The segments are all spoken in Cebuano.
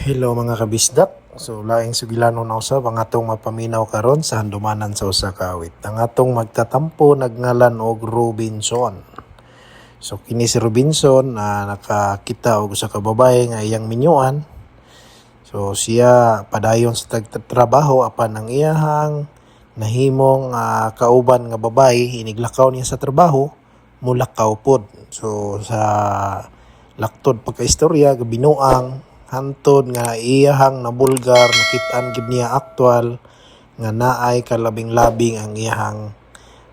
Hello mga kabisdak. So laing sugilanon na usab ang atong mapaminaw karon sa handumanan sa usa ka awit. Ang atong magtatampo nagngalan og Robinson. So kini si Robinson na nakakita og usa ka babae nga iyang minyuan. So siya padayon sa tagtrabaho apan ang iyahang nahimong kauban nga babae iniglakaw niya sa trabaho, mulakaw pod. So sa laktod pagkaistorya, binuang hantod nga iyahang nabulgar, nakitaan gid niya aktual nga naay kalabing-labing ang iyahang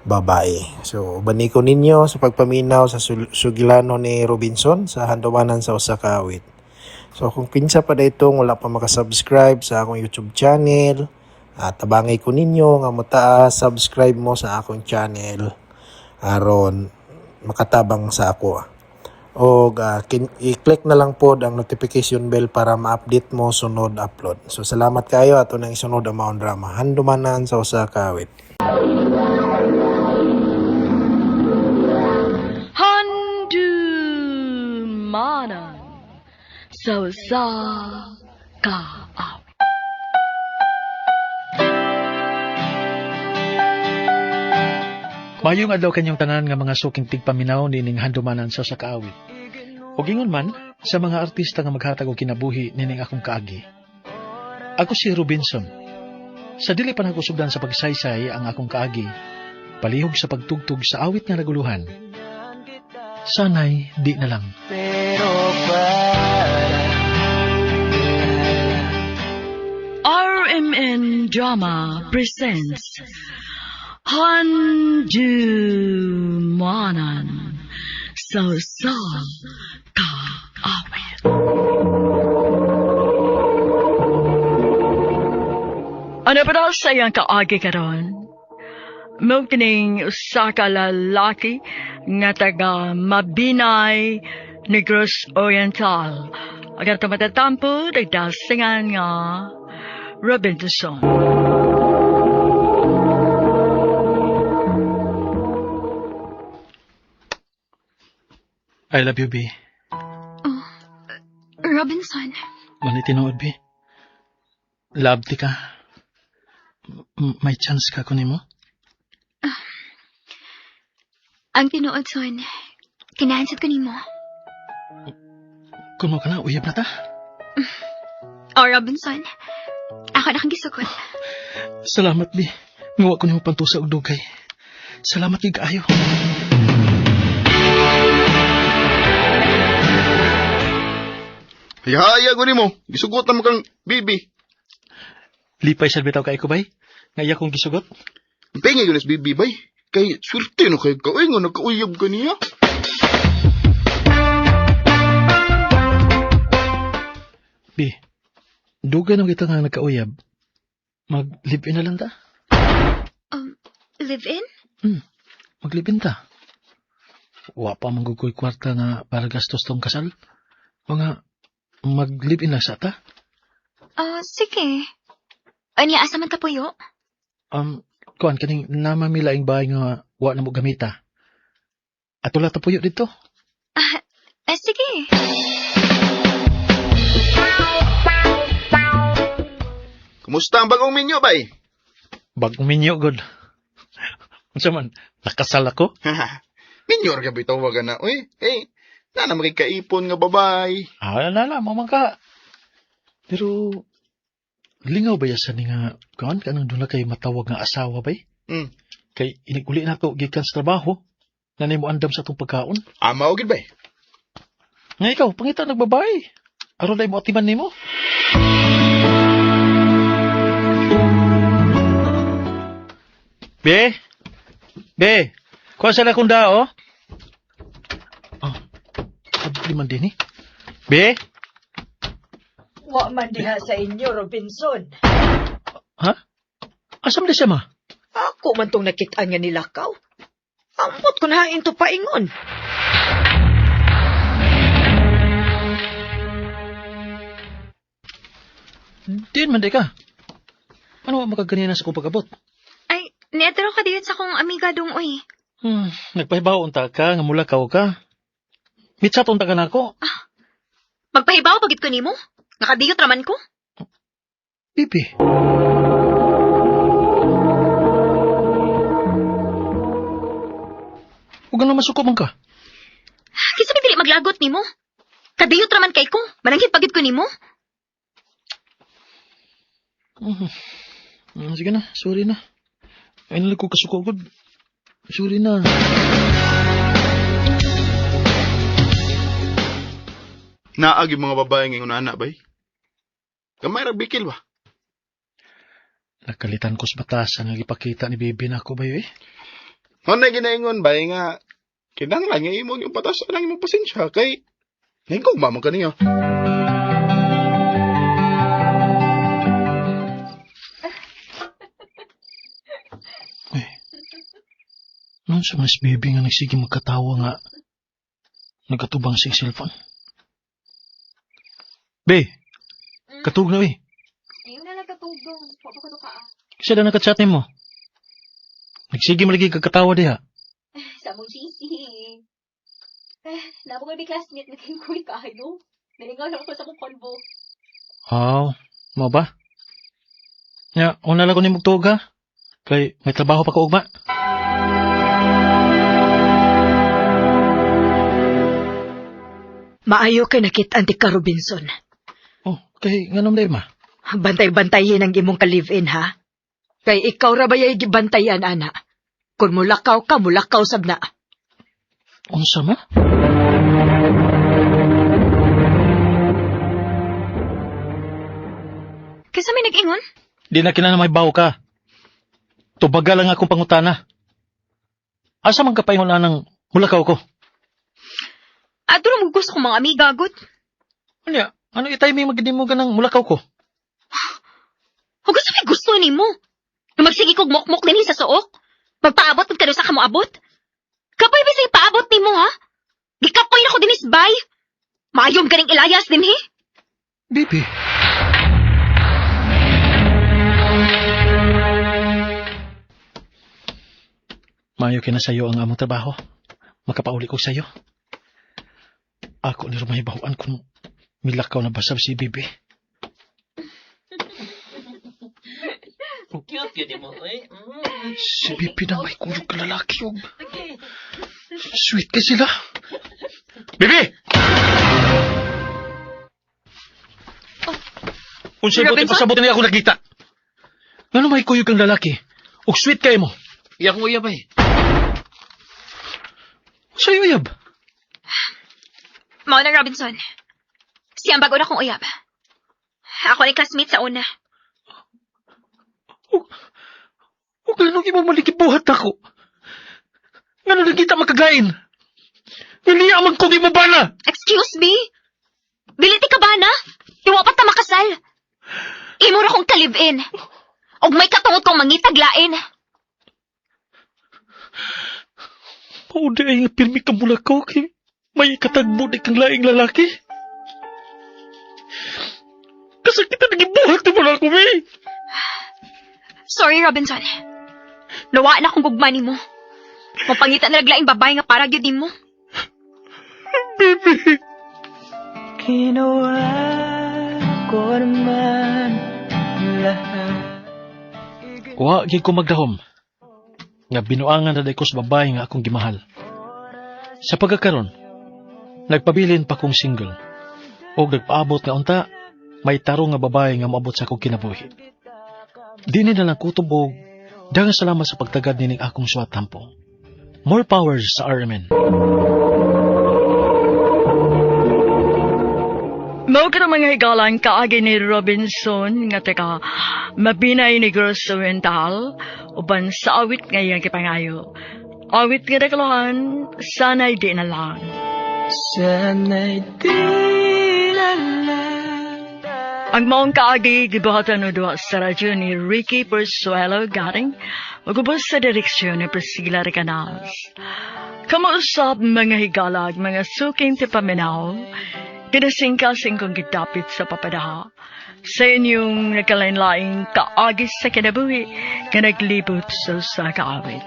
babae. So ubani ko ninyo sa pagpaminaw sa sugilano ni Robinson sa handumanan sa usa ka awit. So kung kinsa pa daytong wala pa makasubscribe sa akong YouTube channel, tabangay ko ninyo nga motaas, subscribe mo sa akong channel aron makatabang sa ako. O i-click na lang pod ang notification bell para ma-update mo sunod upload. So salamat kayo, ato nang isunod ang maong drama. Handumanan sa usa ka awit. Handumanan sa usa ka awit. Mayong adlaw kanyong tanan nga mga suking tigpaminaw nining handumanan sa usa ka awit. Ug ingon man sa mga artista nga maghatag og kinabuhi nining akong kaagi. Ako si Robinson. Sa dili pa nagusugdan sa pagsaysay ang akong kaagi, palihog sa pagtugtog sa awit nga naguluhan. Sanay di na lang. Pero para RMN Drama presents Handumanan sa usa ka awit. Ano pa daw sa iyang kaagi karon? Mao kining usa ka lalaki nga taga Mabinay, Negros Oriental. Ang atong matatampo, nagdasingan nga Robinson. I love you, B. Oh, Robinson. Mani tinuod, B. Love ti ka. May chance ka ko nimo? Ang tinuod, son, kinahan sad ko nimo. Kung mo ka na, uyab na ta. Oh, Robinson, ako na kang gisugot. Salamat, B. Nga wa ko nimo pantusa og dugay. Salamat gyud kaayo. Hayahaya ko nimo. Gisugot na mo kang bibi. Lipay sad bitaw kay ko, bay. Nga iya kong gisugot. Pingay ko na sa bibi, bay. Kay swerte no kay ka. Uy, nga nagkauyab ka niya. B, dugay na kita nga nagkauyab. Mag-live-in na lang ta. Live-in? Mag-live-in ta. Wa pa man gugoy kwarta nga para gastos tong kasal. O nga, mag-live-in lang sa ta. Oh, sige. Anya, asa man ta puyo? Kuan kaning namamilaing bahay nga wa na mo gamita. Ato la ta puyo dito. Ah, sige. Kumusta ang bagong minyo, bay? Bagong minyo, god. Unsa man, nakasal ako? Minyo ra gabi tawagan na. Uy, hey, na na makikaipon nga babay. Ah, na na, mamang ka. Pero, lingaw ba sa ni nga, kuan, kanang doon na kay matawag nga asawa bay? Kay iniguli na to, gikan sa trabaho, na mo andam sa atong pagkaon. Ama og gid bay. Nga ikaw, pangita nagbabay. Aron na mo atiman nimo. Be? Be? Kuha sa lakong dao? Oh, abli man din eh. Be? Wa man diha sa inyo, Robinson. Ha? Asa man di siya ma? Ako man tong nakit-an nga nilakaw. Ambot kun hain to paingon. Diin man di ka. Ano wa makaganina sa akong pag-abot? Ay, niadto ka diyan sa akong amiga dong, uy. Nagpahibaw unta ka, nga mulakaw ka. Mitsat unta ka nako. Magpahibaw pagit ko nimo? Nakadiyot raman ko. Bibi. Huwag na masuko man ka. Kinsa may dili maglagot nimo? Kadiyot raman kay ko. Mananghid pagid ko nimo. Sige na, sorry na. Ay nalang ko kasuko gud. Sorry na. Naag yung mga babae ngayon ana, bay. Gamay ra bikil ba? Nakalitan ko sa batasan nga gipakita ni Bibi na ako ba eh? Mao na ginaingon bay nga kinahanglan nga imo yung patas ang imong pasensya kay ningkog ba man kaniya. Uy. Noon sa mas baby nga nagsige magkatawa nga nagkatubang sa cellphone. Be, katug na eh. Ayaw na lang katugdong. Wa pa ka ah. Kasi na nakachat nimo. Nagsige malagi kagkatawa diha. Sa mong GC. Eh, nabo ko may classmate naging kuy kaayo. Nalingaw lang ako sa akong convo. Aw, mo ba? Nya, una lang ko ni mugtuog ha. Kay may trabaho pa ko ugma. Maayo kay nakit-an ti ka, Robinson. Oh, kay nganom dahil ma. Bantay-bantayin ang imong ka-live-in, ha? Kay ikaw ra ba yay gibantayan, ana? Kung mulakaw ka, mulakaw sab na. Unsa ma? Kinsa may nag-ingon? Di na kinahanglan may bawo ka. Tubaga lang akong pangutana. Asa man ka paingon anang mulakaw ko? Adto ra mo gusto kong mga amiga gud. Ano Ano itiming magindi mo ganang mulakaw ko? Huwag sa may gusto nimo. Nga magsige kog mokmok dinhi sa suok. Magpaabot pud kado sa kamoabot. Kapoy ba sa ipaabot nimo ha? Gikapoy na ko dinis bay. Maayom ganing Elias dinhi. Bibi. Maayo kina sayo ang among trabaho. Makapauli ko sayo. Ako ni rumahibawan kung milakaw na basab si Bibi. Cute yun mo, eh. Mm. Si Bibi na may kuyog ka lalaki. Og. Sweet kay sila. Bibi! Unsay buti Robinson? pasabot niya ako nakita. Ngano may kuyog kang lalaki? Og sweet kay mo. Iyak mo iya ba eh. Unsay uyab? Mao na Robinson. Siyang bago na kong uyab. Ako ni classmate sa una. Ug lanong imo maligibuhat ako. Ngano nakita makagain? Niliya man kong imo bana. Excuse me? Biliti ka ba na? Iwa pa ta makasal. Imo ra kong kalib-in. Og may katungod kong mangitaglain. Mao di ay nga pirmi ka mulakaw kay may katagbo di kang laing lalaki. Kasakitan nagibuhat mo na ako, eh. Sorry, Robinson. Nawa na akong gugma nimo. Mapangita na naglaing babae nga para gyud nimo. Baby. Ginawa ko naman lahat. Wa gyud ko magdahom. Nga binuangan na ko sa babae nga akong gimahal. Sa pagkakaron, nagpabilin pa kong single. Og nagpaabot nga unta, may tarong nga babae nga moabot sa akong kinabuhi. Dini na lang kutubog, daghang salamat sa pagtagad nining akong suwat tampo. More powers sa RMN. Mao ka mga higalan kaagi ni Robinson nga taga Mabinay Negros Oriental uban sa awit nga iyang gipangayo. Awit nga daklohan, sana'y di na lang. Sana'y di na lang. Ang maong kaagi gibuhatan o duha sa radyo ni Ricky Persuelo Garing magubos sa direksyon ni Priscilla Recanals. Kamausap mga higalag, mga suking tipaminaw, kinasingkasing kong gidapit sa papadaha. Sa inyong nagkalain-laing kaagi sa kinabuhi, nga naglibot sa usa ka awit.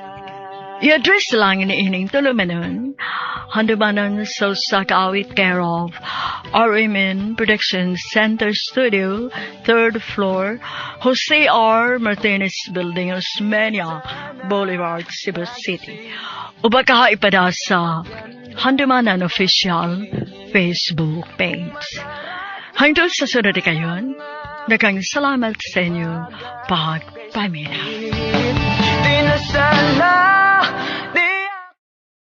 I-address lang ni ining tulumanon, Handumanan sa usa ka awit, care of RMN Production Center Studio, third floor, Jose R. Martinez Building, Osmeña Boulevard, Cebu City. O baka ipada sa Handumanan Official Facebook page. Hangtod sa sunod kayon, daghang salamat sa inyong pagpaminaw. Di na sana.